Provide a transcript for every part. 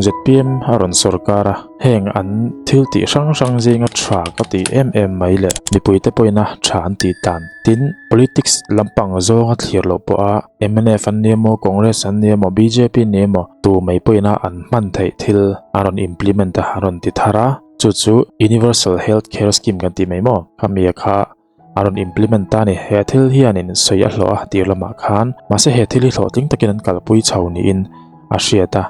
ZPM a rawn sawrkar a, heng an thil tih hrang hrang zinga tha ka tih em em mai leh mipuite pawhin a tha an tih dan. Tin, politics lampang zawnga thlir loh pawha mnf an ni emaw, Congress an ni emaw, bjp an ni emaw tu mai pawhin a an hman theih thil a rawn implement a, a rawn ti thar a, chu chu Universal Health Care Scheme kan tih mai maw? Khami a kha a rawn implement ta a ni. He thil hianin sawi a hlawh a tir lamah khan mahse he thil hi hlawhtling takin an kalpui chho niin a hriat a.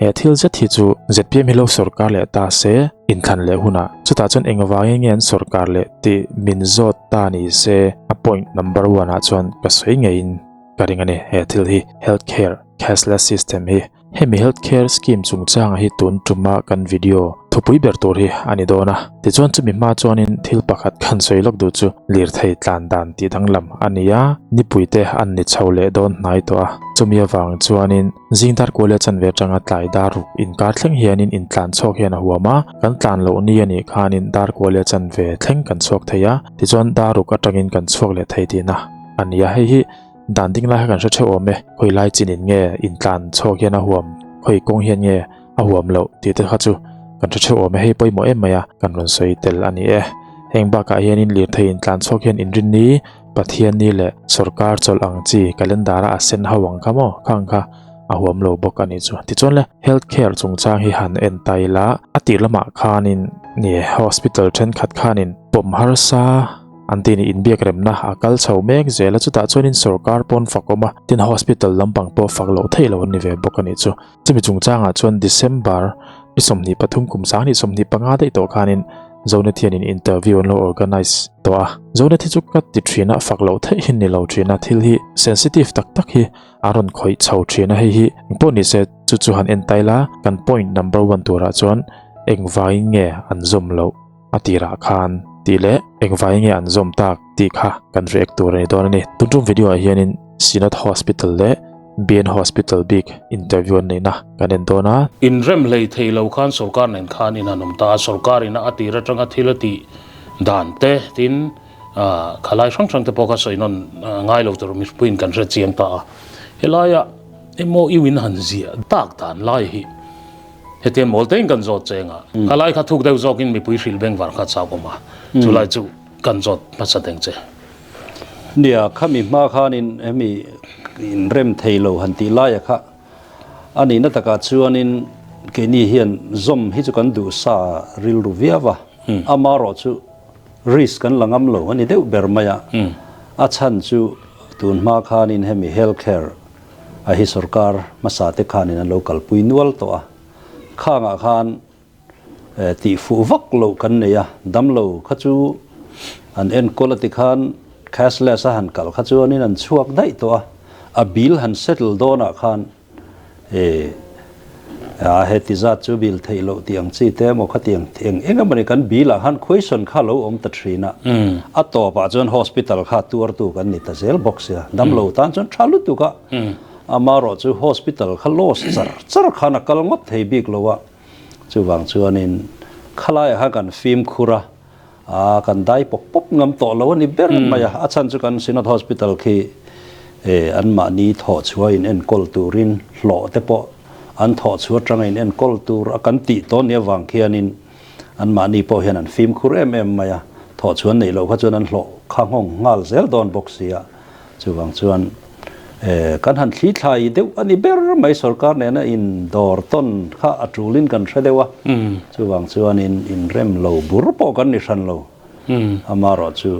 He thil zet hi chu zpm hi lo sawrkar leh ta se inthlan leh hunah chutah chuan engvangin nge an sawrkar leh tih min zawt ta ni se a point number one ah chuan ka sawi ngeiin ka ring a ni. He thil hi health care cashless system hi Hemi Health Care Scheme chungchanga hi tun tuma kan video thupui ber tur hi a ni dawn a. Tichuan chumi hma chuanin thil pakhat khan sawi lawk duh chu lirthei tlan dan tih danglam a ni a, nipuite an ni chho leh dawn hnai tawh a. Chumi avang chuanin zing dar kualia chanve atanga tlai dar ruk inkar thleng hianin intlan chhuak hian a huam a, kan tlan loh ni a nih khanin dar kualia chanve thleng kan chhuak thei a, tichuan dar ruk atangin kan chhuak leh thei tihna a ni a. Hei hi Dan ding lai kha kan hre theuh awm e, khawi lai chin in nge intlan chhawk hian a huam, khawi kawng hian nge a huam loh tih te kha chu kan hre theuh awm e, hei pawimawh em mai a, kan rawn sawi tel a ni e. Heng bakah hianin lirthei intlan chhawk hian inrinni, Pathianni leh sawrkar chawlh ang chi calendar a a sen ho ang kha maw, khang kha a huam lo bawk a nih chu. Tichuan le health care chungchang hi han en ta ila, a tir lamah khanin ni hospital thenkhat khanin pawm harsa, An tih ni inbiak remna a kal chho mek zel a, chutah chuanin sorkar pawn fak awm a, tin hospital lampang pawh fak loh theih loh an ni ve bawk a nih chu. Chumi chungchangah chuan December ni 23 kum 2025 daih tawh khanin Zonet hianin interview an lo organise tawh a, Zonet hi chu ka ti thin a, fak loh theih hi ni lo thin a, thil hi sensitive tak tak hi a rawn khawih chho thin a, hei hi engpawh ni se chu chu han en ta ila kan point number one turah chuan engvangin nge an zawm loh. A tirah khan tih leh engvai nge an zawm tak tih kha kan react tur a ni dawn a ni. Tun tum video ah hianin Synod Hospital leh BN Hospital bik interview an neihna kan en dawn a. Inrem hlei thei lo khan sorkar nen khan in han awm ta a, sorkar ina a tir atanga thil a tih dan te tin khalai hrang hrang te pawh kha sawi nawn ngai lo tur mipuiin kan hre chiang ta a. Helaia MOU in han ziah tak dan lai hi Hetiang mawl tein kan zawt cheng a, ka lai kha thuk deuh zawkin mipui hrilh bengvar kha chak awm a, chu lai chu kan zawt hmasa deng che. Nia, khami hma khanin hemi inrem thei lo han tih laia kha a nihna takah chuanin keini hian zawm hi chu kan duh sa rilru viau a, amarawh chu risk kan la ngam lo a ni deuh ber mai a, a chhan chu tun hma khanin hemi health care A hi sorkar hmasa te khanin an lo kalpui nual tawh a, khangah khan tih fuh vak loh kan nei a, damlo kha chu an enkawl a tikhan cashless a han kal kha chuanin an chhuak daih tawh a, a bill han settle dawnah khan A heti zat chu bil theih loh tih ang chi te emaw khatiang eng eng emawni kan bil ah khan question kha lo awm ta thin a, a tawp ah chuan hospital kha tuartu kan ni ta zel bawk sia, damlo tan chuan tha lutuk a, amarawh chu hospital kha loss char char khan a kal ngawt thei bik lo a, chuvang chuanin khalai ah khan kan fimkhur a, A kan dai pawp pawp ngam tawh lo a ni ber mai a, a chhan chu kan Synod Hospital khi anmahni thawh chhuah in enkawl turin hlawh te pawh an thawh chhuah atanga in enkawl tur a kan tih tawh nia vang khianin anmahni pawh hian an fimkhur em em mai a, thawh chhuah an neih loh kha chuan an hlawh kha nghawng nghal zel dawn bawk si a, chuvang chuan Kan han thli thlai deuh a ni ber mai sorkar nena in dawr tawn kha a tulin kan hre deuh a, chuvang chuanin inrem lo bur pawh kan ni hran lo. Amarawh chu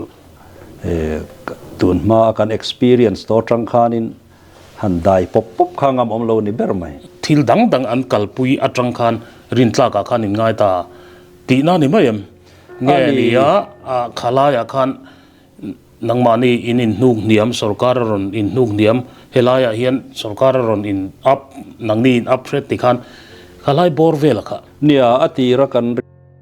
tun hma a kan experience tawh atang khanin han dai pawp pawp kha ngam awm lo ni ber mai. Thil dang dang an kalpui atang khan rintlakah khan in ngai ta tihna ni mai em? Nge nia khalaiah khan Nangmahni in inhnuk hniam, sorkar a rawn inhnuk hniam, helaiah hian sorkar a rawn in up, nangni in up hret ti khan khalai bawr vel a kha. Nia, a tir a kan.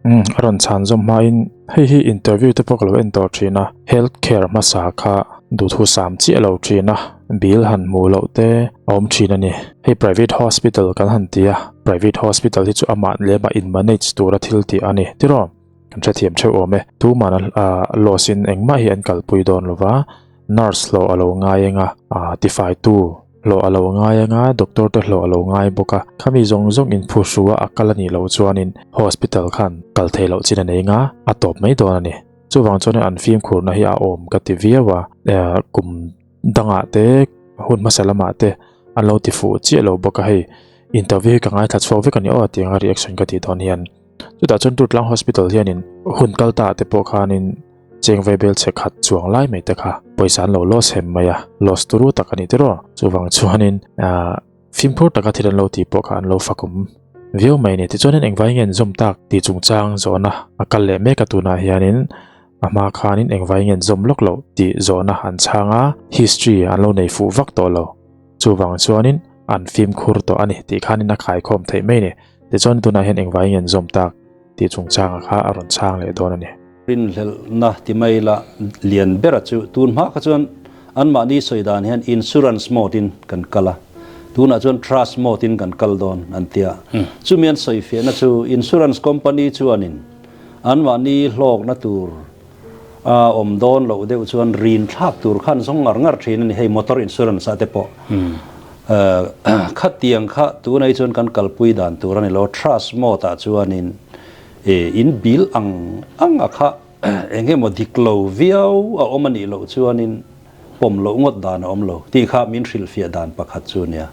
Umm, a rawn chhan zawm hmain hei hi interview te pawh ka lo en tawh thin a, health care hmasa kha duhthusam chiah lo thin a, bill han hmuh loh te a awm thin a ni. Hei private hospital kan han ti a, private hospital hi chu amah lema in manage tura thil tih a ni tiraw? Kan hrethiam theuh awm e. Tuman a loss in engmah hi an kalpui dawn lova, nurse hlawh a lo ngai eng a, tifaitu hlawh a lo ngai anga doctor te hlawh a lo ngai bawk a, khami zawng zawng in phuhru a a kal a nih loh chuanin hospital khan kal theih loh chin a nei nga a tawp mai dawn a ni. Chuvang chuanin an fimkhurna hi a awm ka ti viau a, kum dangah te hun hmasa lamah te an lo ti fuh chiah lo bawk a hei interview hi ka ngaithla chhuak vek a ni aw tianga reaction ka tih dawn hian chutah chuan Durtlang Hospital hianin hun kal ta te pawh khanin cheng ve bel chhe khat chuang lai mai te kha pawisa an lo loss hem mai a loss turu tak a ni tiraw chuvang chuanin ah fimkhur taka thil an lo tih pawh kha an lo fakawm viau mai a ni tichuanin engvai nge an zawm tak tih chungchang zawhna a kal leh mek a tunah hianin A hma khanin engvai nge an zawm lawk loh tih zawhna an chhang a, history an lo nei fuh vak tawh lo. Chuvang chuanin an fimkhur tawh a ni tih khanin a khaikhawm theih mai a ni. Tichuan tunah hian engvai nge an zawm tak tih chungchanga kha a rawn chhang leh dawn a ni. Rinhlelhna ti mai la lian bera chu tun hma kha chuan anmahni sawi dan hian insurance mode in kan kal a, tunah chuan trust mode in kan kal dawn an ti a. Chumi an sawi fiahna chu insurance company chuanin Anmahni hlawkna tur a awm dawn loh deuh chuan rin thlak tur khan zawng ngar ngar thin a ni. Hei motor insurance ah te pawh khatiang kha tunah hi chuan kan kalpui dan tur a ni lo. Trust mode ah chuanin in bill ang ang a kha eng emaw dik lo viau a awm a nih loh chuanin pawm loh ngawt dan a awm lo tih kha min hrilhfiah dan pakhat chu a nia.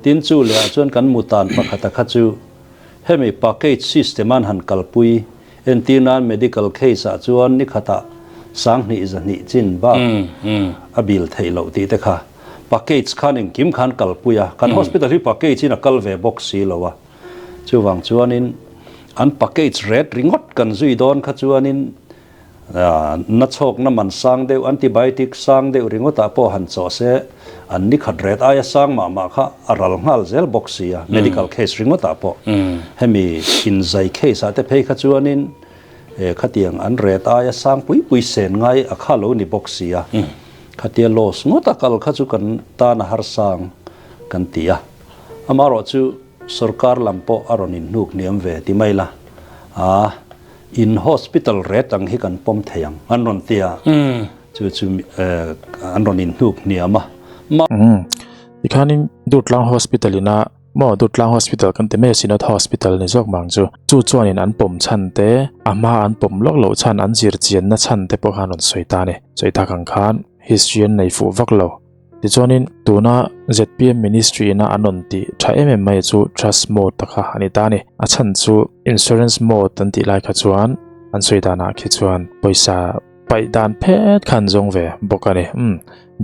Tin chu leh ah chuan kan mutan pakhata kha chu Hemi package system an han kalpui entir nan medical case ah chuan ni khatah sanghnih zahnih chin bak a bil theih loh tih te kha package khan engkim khan kalpui a, kan hospital hi package in a kal ve bawk si lo a, chuvang chuanin an package ret ringawt kan zui dawn kha chuanin Na chhawkna man sang deuh, antibiotic sang deuh ringawtah pawh han chawh se, an ni khat ret aia sang mah mah kha a ral nghal zel bawk si a, medical case ringawtah pawh. Hemi inzai case ah te phei kha chuanin khatiang an ret aia sang pui pui sen ngai a kha lo ni bawk si a, khatia loss ngawt a kal kha chu kan tan a harsang kan ti a. Amaherawhchu sorkar lam pawh a rawn inhnuk hniam ve ti mai la, a. In hospital ret ang hi kan pawm thei ang an rawn ti a, chu chu an rawn inhnuk hniam a. Umm tikhanin Durtlang hospital ina maw Durtlang hospital kan ti mai a Synod hospital ni zawk mang chu chu chuanin an pawm chhan te a hma an pawm lawk loh chhan an zir chianna chhan te pawh khan rawn sawi ta a ni sawi tak ang khan history an nei fuh vak lo. Tichuanin tuna zpm ministry ina an rawn tih tha em em mai chu trust mode ta kha a ni ta a ni. A chhan chu insurance mode an tih lai kha chuan an sawi danah khi chuan pawisa paih dan phet kha an zawng ve bawk a ni. Umm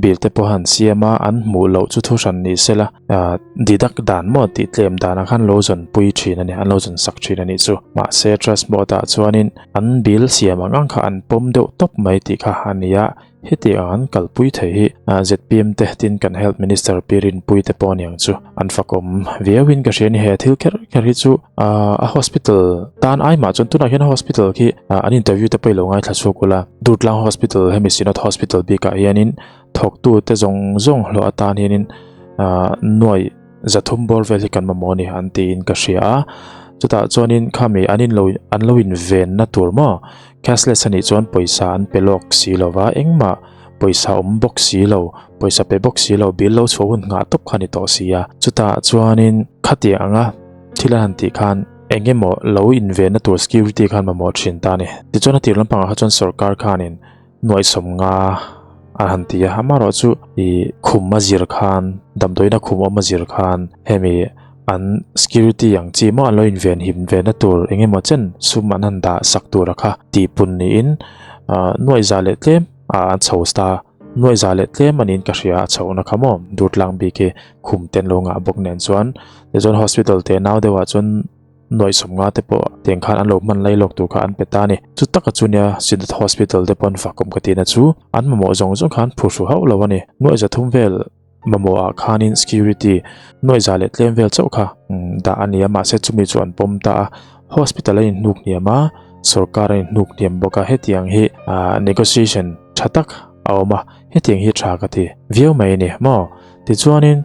bill te pawh han siam a an hmuh loh chu thu hran ni sela deduct dan maw tih tlem danah khan lo zawn pui thin a ni an lo zawn sak thin a nih chu. Mahse trust mode ah chuanin an bill siam ang ang kha an pawm deuh tawp mai tih kha a ni a. Heti ang an kalpui thei hi zpm te tin kan Health Minister Pi Rinpui te pawh aniang chu an fakawm viauin ka hria a ni. He thil kher kher hi chu a hospital tan ai mah chuan tunah hian hospital khi an interview te pawh i lo ngaithla chhuak ula. Durtlang Hospital hemi Synod Hospital bikah hianin thawktu te zawng zawng hlawh atan hianin nuai 300 bawr vel hi kan mamawh a ni an tiin ka hria a. Chutah chuanin khami an inlo an lo invenna tur maw Cashless a nih chuan pawisa an pe lawk si lo va, engmah pawisa awm bawk si lo, pawisa pe bawk si lo, bill lo chhuah hun nghah tawp kha a ni tawh si a. Chutah chuanin khatiang anga thil an han tih khan eng emaw lo invenna tur security khan mamawh thin ta a ni. Tichuan a tir lampangah kha chuan sorkar khanin nuaihsawm nga an han ti a, amaherawhchu ih khum a zir khan damdawiina khum awm a zir khan hemi an security ang chi maw an lo inven him ve na tur eng emaw chen sum an han dah sak tur a kha tih pun niin ah nuaih za leh tlem ah an chho sta nuaih za leh tlem a niin ka hria a chhohna kha maw Durtlang bik hi khum te an lo ngah bawk nen chuan tichuan hospital te nau deuh ah chuan nuaih sawmnga te pawh tiang khan an lo hman lai lawk tur kha an pe ta a ni. Chu taka chu nia Synod Hospital te pawh an fakawm ka tihna chu an mamawh zawng zawng khan phuhru hauh lo a ni. Nuaih 300 vel mamawh ah khanin security nuaih za leh tlem vel chauh kha dah a ni a mahse chumi chu an pawm ta a. Hospital a inhnuk hniam a, sorkar a inhnuk hniam bawk a hetiang hi negotiation tha tak a awm a hetiang hi tha ka ti viau mai a ni maw. Tichuanin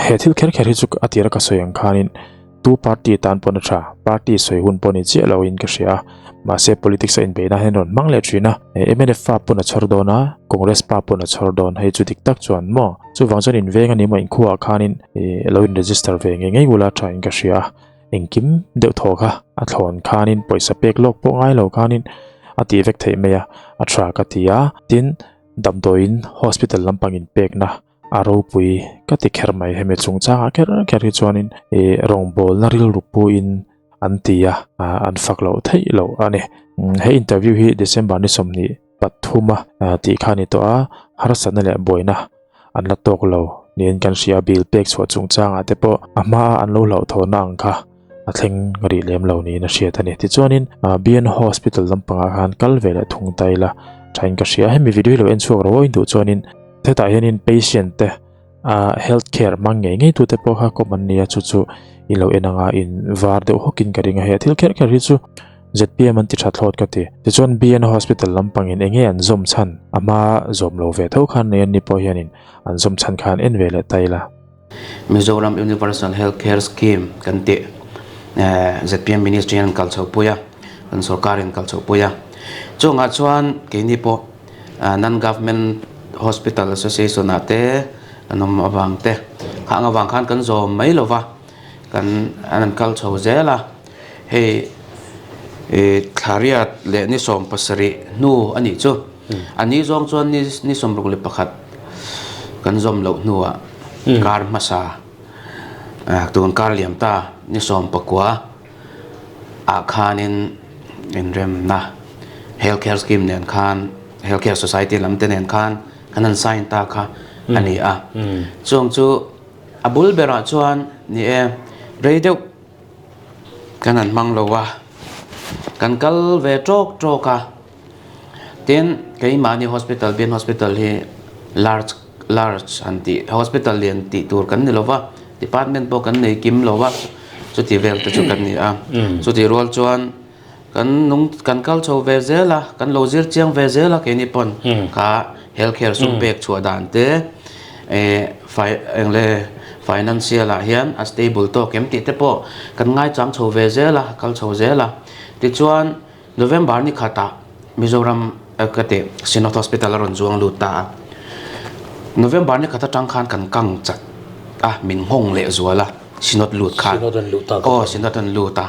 he thil kher kher hi chu a tira ka sawi ang khanin. Tu party tan pawn a tha, party sawi hun pawh ni chiah lo in ka hria a, mahse politics a inbeihna hian rawn hmang leh thin a, mnf pa pawn a chhawr dawn a, Congress pa pawn a chhawr dawn, hei chu dik tak chuan maw? Chuvang chuan inveng a ni maw inkhuaah khanin lo in register ve ngei ngei ula tha in ka hria a, engkim deuh thaw kha a thlawn khanin pawisa pek lawk pawh ngai lo khanin a tih vek theih mai a, a tha ka ti a, tin damdawiin hospital lampang inpekna A ropui ka ti kher mai hemi chungchangah kher kher hi chuanin ih rawngbawlna rilru puin an ti a, an fak loh theih loh a ni. He interview hi December ni 23 a tih kha a ni tawh a, harsatna leh buaina an la tawk lo niin kan hria a, bill pek chhuah chungchangah te pawh a hmaa an lo hlauhthawnna ang kha a thleng rih lem lo niin a hriat a ni. Tichuanin BN Hospital lampangah khan kal ve leh thung ta ila thain ka hria. Hemi video hi lo en chhuak rawh in duh chuanin hetah hianin patient te health care hmang ngei ngei tute pawh kha kawm an nia chu chu in lo en anga in var deuh hawkin ka ring a. He thil kher kher hi chu ZPM an ti tha thlawt ka ti. Tichuan BN Hospital lampangin enge an zawm chhan a hma zawm lo ve tho khan nei an ni pawh hianin an zawm chhan khan en ve leh ta ila. Mizoram Universal Health Care Scheme kan tih zpm Ministry hian an kal chho pui a, kan sorkarin kal chho pui a. Chungah chuan keini pawh Non-Government Hospital Association ah te kan awm avang te, khang avang khan kan zawm mai lo va, kan an kal chho zel a. Hei thlariat leh ni 17 hnu a nih chu. A ni zawng chuan ni 61 kan zawm loh hnuah kar hmasa tun kar liam ta ni 19 ah khanin inremna health care scheme nen khan health care society lam te nen khan kan han sign ta kha a ni a. Chuang chu a bul berah chuan ni e rei deuh kan han hmang lo a, kan kal ve tawk tawk a. Tin, keimahni hospital, Bian Hospital hi large large han tih hospital lian tih tur kan ni lo va, department pawh kan nei kim lo va, chuti vel te chu kan ni a. Chuti rual chuan kan nung kan kal chho ve zel a, kan lo zir chiang ve zel a keini pawn kha health care sum pek chhuah dan te eh eng le financial ah hian a stable tawk em tih te pawh kan ngaichang chho ve zel a, kal chho zel a. Tichuan. November ni khatah Mizoram ka ti Synod Hospital a rawn zuang lut ta a. November ni khat atang khan kan kang chat a, min nghawng leh zual a, Synod lut khan. Synod an lut ta. Aw, Synod an lut a.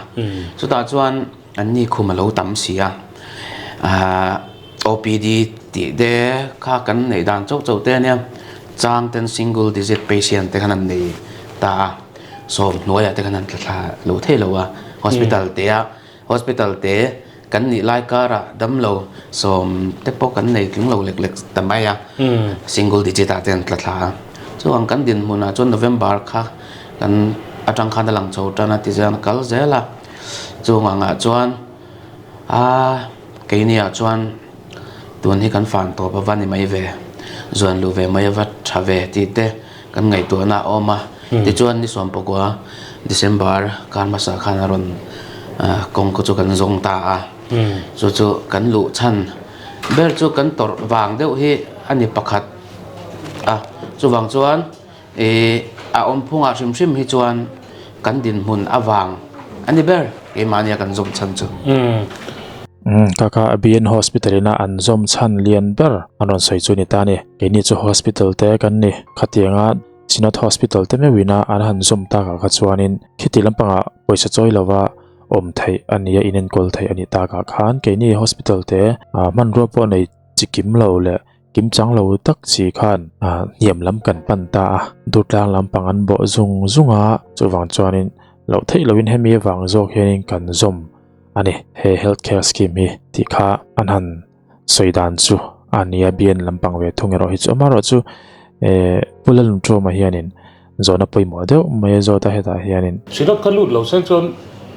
Chutah chuan an ni khum a lo tam si a. OPD tih te kha kan neih dan chauh chauh te ania, chang ten single digit patient te khan an nei ta a, sawm hnuaiah te khan an tla thla lo thei lo a, hospital te a. Hospital te kan nih lai karah damlo sawm te pawh kan nei tling lo lek lek ta mai a, single digit ah te an tla thla a. Chuang kan dinhmunah chuan November kha kan atang khan a lang chho tan a ti zel a kal zel a. Chung angah chuan a keini ah chuan tun hi kan fan tawp a va ni mai ve, zuan luh ve mai a va tha ve tih te kan ngaihtuahna a awm a. Tichuan ni 19 December kar hmasa khan a rawn kawng khaw chu kan zawng ta a. Chu chu kan luh chhan ber chu kan tawrh vang deuh hi a ni pakhat a. Chuvang chuan ih a awm phungah hrim hrim hi chuan kan dinhmun avang a ni ber keimahnia kan zawm chhan chu. Kaka BN Hospital ina an zawm chhan lian ber an rawn sawi chu ni ta a ni. Keini chu hospital te kan ni. Khatianga Synod Hospital te meuhina an han zawm takah kha chuanin khiti lampangah pawisa chawi lova awm theih a nia inenkawl theih a nih takah khan keini hospital te hmanrua pawh nei chi kim lo leh kim chang lo tak chi khan hniam lam kan pan ta a, Durtlang lampang an bawh zung zung a, chuvang chuanin loh theih lohin hemi avang zawk hianin kan zawm a ni he health care scheme hi tih kha an han sawi dan chu a nia bian lampang ve thung erawh hi chu amaherawh chu eh Pu Lalnunṭawma hianin zawhna pawimawh deuh mai a zawt a hetah hianin. Synod kha lut lo seng chuan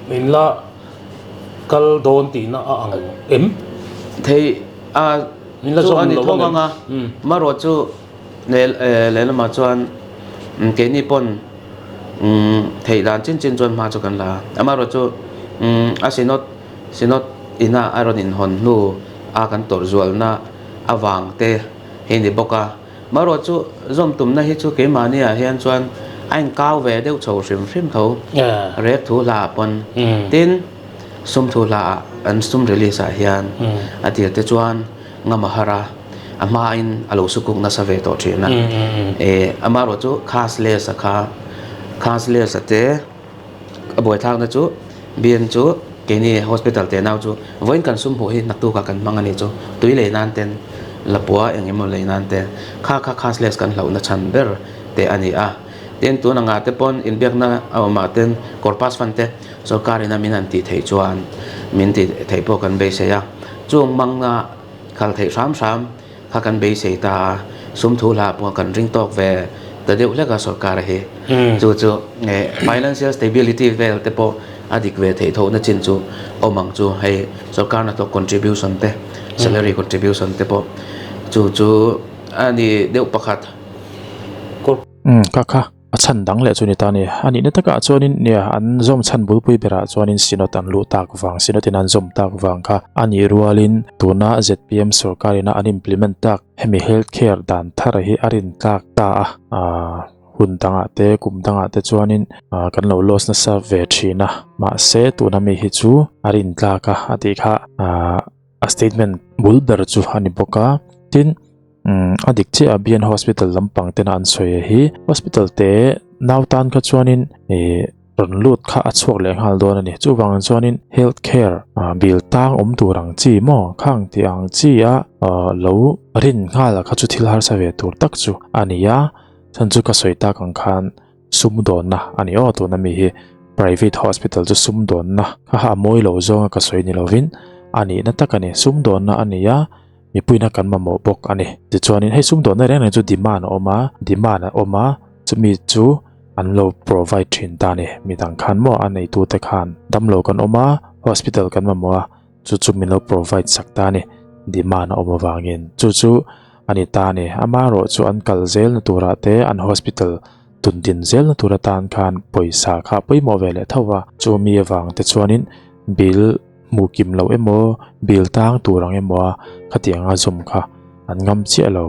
min la kal dawn tihna a ang em? Thei a chu a ni tho ang a, marawh chu lehlamah chuan keini pawn theih dan chin chin chuan hma chu kan la a, amaherawh chu a Synod Synod ina a rawn inhawn hnu a kan tawrh zualna avang te hi ni bawk a. Marawh chu zawm tumna hi chu keimahni ah hian chuan A inkau ve deuh chho hrim hrim tho rek thu hla ah pawn. Tin, sum thu hla ah an sum release ah hian a tir te chuan ngam a har a, a hma in a lo sukuk nasa ve tawh thin a. Amaherawh chu cashless a kha cashless a te a buaithlakna chu BN chu keini hospital te nau chu vawiin kan sum hmuh hi naktuk ah kan hmang a ni chu tui lei nan ten lapua eng emaw lei nan te kha kha cashless kan hlauhna chhan ber te a ni a. Tin tun anga te pawn inbiakna a awm ah ten corpus fund te sorkar in a min han tih theih chuan min tih theih pawh kan beisei a. Chung mangna khal theih hram hram kha kan beisei ta a, sum thu hlah pawh kan ring tawk ve ta deuh hlek a sorkar hi. Chu chu financial stability vel te pawh a dik ve theih tho na chin chu awm ang chu hei sorkar hnathawk contribution te salary contribution te pawh chu chu a ni deuh pakhat. Ka kha a chhan dang leh chu ni ta a ni. A nihna takah chuanin nia an zawm chhan bulpui berah chuanin Synod an luh tak vang, Synod in an zawm tak vang kha a nih rualin tuna zpm sorkarin a an implement tak hemi health care dan thar hi a rin tlak ta a, aah hun dangah te kum dangah te chuanin aah kan lo loss nasa ve thin a, mahse tuna mi hi chu a rin tlak a a tih kha aah a statement bul ber chu a ni bawk a, tin. Umm a dik chiah a BN hospital lampang tena an sawi a hi hospital te nau tan kha chuanin ih rawn lut kha a chhuak leh nghal dawn a ni chuvang chuanin health care ah bill tang awm tur ang chi maw khang tih ang chi a ah lo rin nghal kha chu thil harsa ve tur tak chu a ni a chhan chu ka sawi tak ang khan sumdawnna a ni aw tuna mi hi private hospital chu sumdawnna kha a mawi lo zawnga ka sawi ni lovin a nihna tak a ni sumdawnna a ni a. Mipuina kan mamawh bawk a ni. Tichuanin hei sumdawnna reng reng chu demand a awm a, demand a awm a, chumi chu an lo provide thin ta a ni. Midang khan maw a neitute khan damlo kan awm a, hospital kan mamawh a, chu chu min lo provide sak ta a ni, demand a awm avangin. Chu chu a ni ta a ni. Amaherawh chu an kal zelna turah te an hospital tundin zelna tur atan khan pawisa kha pawimawh ve leh tho va, chumi avang te chuanin bill Hmuh kim loh emaw, bill tang tur ang emaw a khatiang a zawm kha an ngam chiah lo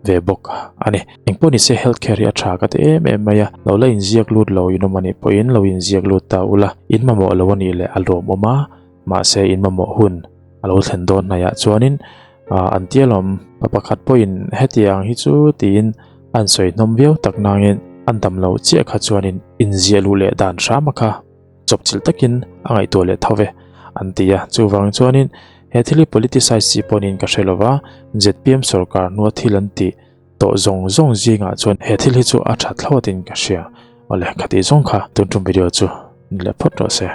ve bawk a ni. Engpawh ni se health care hi a tha ka ti em em mai a, lo la inziak lut lo in awm a nih pawhin lo inziak lut ta ula, in mamawh lo a nih leh a lawmawm a, mahse in mamawh hun a lo thlen dawn hnaiah chuanin an ti alawm. Pa pakhat pawhin hetiang hi chu tiin an sawi hnawm viau tak nangin an dam loh chiah kha chuanin inziah luh leh dan hram a kha. Chawpchilh takin a ngaihtuah leh tho ve, an ti a. Chuvang chuanin he thil hi politicize chi pawhin ka hre lova, zpm sorkar hnua thil an tih tawh zawng zawng zingah chuan he thil hi chu a tha thlawtin ka hria. Awle, khatih zawng kha tun tum video chu ni leh phawt rawh se.